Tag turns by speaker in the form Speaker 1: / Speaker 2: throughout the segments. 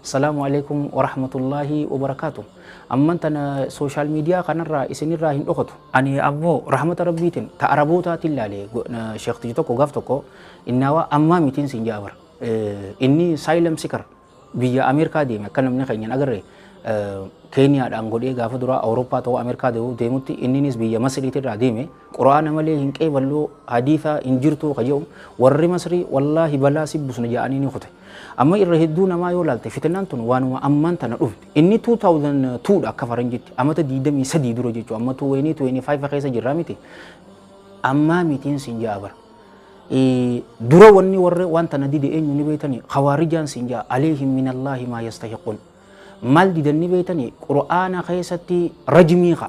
Speaker 1: Assalaamu alaikum warahmatullaahi wabarakaatu. Amman tana social media kanarraa isinirraa hin dhokatu. Ani ammoo rahmata rabbiitiin ta arabootaatiin laale sheektichi tokko gaaf tokko innaawaa ammaa mitiin siin ja'a bara. Inni asylum seeker biyya Ameerikaa deeme akka namni keenya hin agarre Keeniyaadhaan godhee gaafa duraa Awurooppaa ta'uu Ameerikaa deemutti inninis biyya Masriitirraa deeme. Quraana malee hin qeeballuu, hadiisa hin jirtu ka jedhu warri Masrii wallaahi balaa si busna jedhanii ni kute. Amma irra hedduu namaa yoo laalte fitnaan tun waanuma ammaan tana dhufte. Inni 2002 dha akka faranjitti, amata 23 dura jechuudha. Amma 2025 keessa jirraa miti. Ammaa mitiin siin ja'a bara. Dura wanni warri waan tana dide eenyu ni beektani? Khawaarijaan siin ja'a, aleehim minallaahi maa yastahiquun. Maal didan ni beektani? Qur'aana keessatti rajmii ka.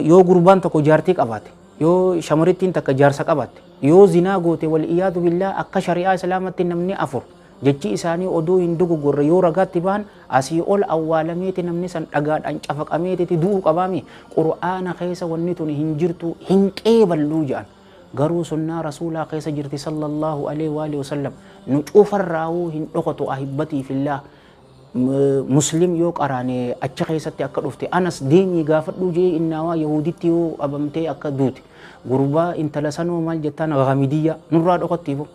Speaker 1: Yoo gurbaan tokko jaartii qabaate, yoo shamarittiin takka jaarsa qabaatte, yoo zinaa goote, wal iyaadu billaa, akka shari'aa islaamatti namni afur jechi isaanii oduu hin dogoggorre yoo ragaatti bahan asii ol awwaalameeti namni san dhagaadhaan cafaqameetiti du'uu qabaami. Qur'aana keessa wanni tun hin jirtu, hin qeeballuu jedhan. Garuu sunnaa rasuulaa keessa jirti sallallahu alaihi wa alihi wasallam. Nu cufarraawuu hin dhokatu, ahibbatii fillah. Muslim yoo qaraane achi keessatti akka dhufte Anas deemii gaafadhuu jee innaawaa yahuditti yoo qabamtee akka duute gurbaa intala sanoo maal jettaan ghamidiyya nurraa dhokattiifu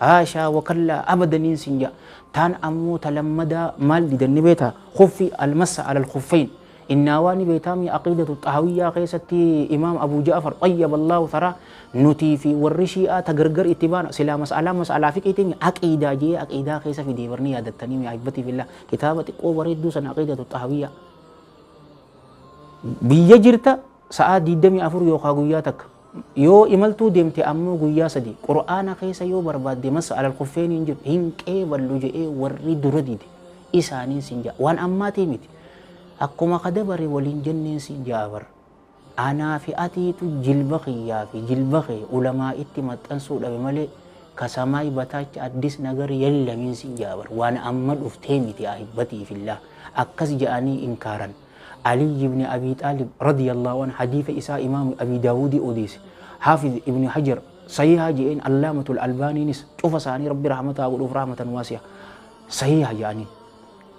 Speaker 1: haashaa wakallaa abadaniin sin jaa. Taan ammoo talammadaa maal didan ni beeta? Khuffi almassa alal khuffayn innaawaa ni beetaami. Aqiidatu xahawiyyaa keessatti imaam Abu Ja'far xayyaballaahu tharaa nutii fi warri shi'aa ta gargar itti baana silaa mas'alaa mas'alaa fiqiitiin aqiidaa jee aqiidaa keessa fidee barni yaadattanii mi ahibbatii fillah kitaaba xiqqoo bareedduu sana aqiidatu xahawiyyaa. Biyya jirta sa'aa 24 yookaan guyyaa takka yoo imaltuu deemte ammoo guyyaa 3 qur'aana keessa yoo barbaadde massa alal kuffeen hin jiru, hin qeeballu jedhee warri dura dide isaaniin sin ja'a. Waan ammaatii miti, akkuma kadabare waliin jenneen sin ja'a bar. Anaa fi atiitu jilba kiyyaa fi jilba kee ulamaa itti maxxansuu dhabe malee kasamaay bataacha addis nagar yallamiin sin ja'a bar. Waan amma dhuftee miti, ahibbatii fillah. Akkas ja'anii inkaaran. Ali ibn Abi Talib radiyallahu anhu hadiisa isaa imaam Abi Daawudii odeesse. Hafiz ibn Hajar sahiha je'een, Allaamatul Albaaniinis cufa isaanii rabbi rahmataa godhuuf rahmatan waasi'a sahiha je'aniin.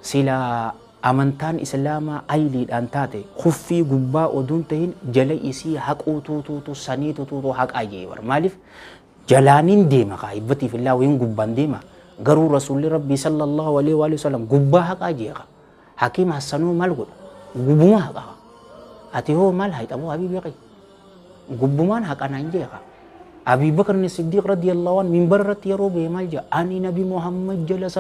Speaker 1: Silaa amantaan islaamaa ayliidhaan taate kuffii gubbaa oduun tahin jala isii haquutuutuutu saniitutuutu haqaa jee bar. Maaliif jalaaniin deema kaa hibbatiif illaa wayin gubbaan deema? Garuu rasuulli rabbii sallallahu alaihi wa sallam gubbaa haqaa jee kaa. Hakiim Hassanoo maal godha? Gubbuma haqa. Ati hoo maal hayxaboo habiibi qi? Gubbumaan haqa naan jee kaa. Abii Bakr Siddiq radiyallahu anhu minbar irratti yeroo ba'e maal jedha? Ani Nabi Muhammad jala.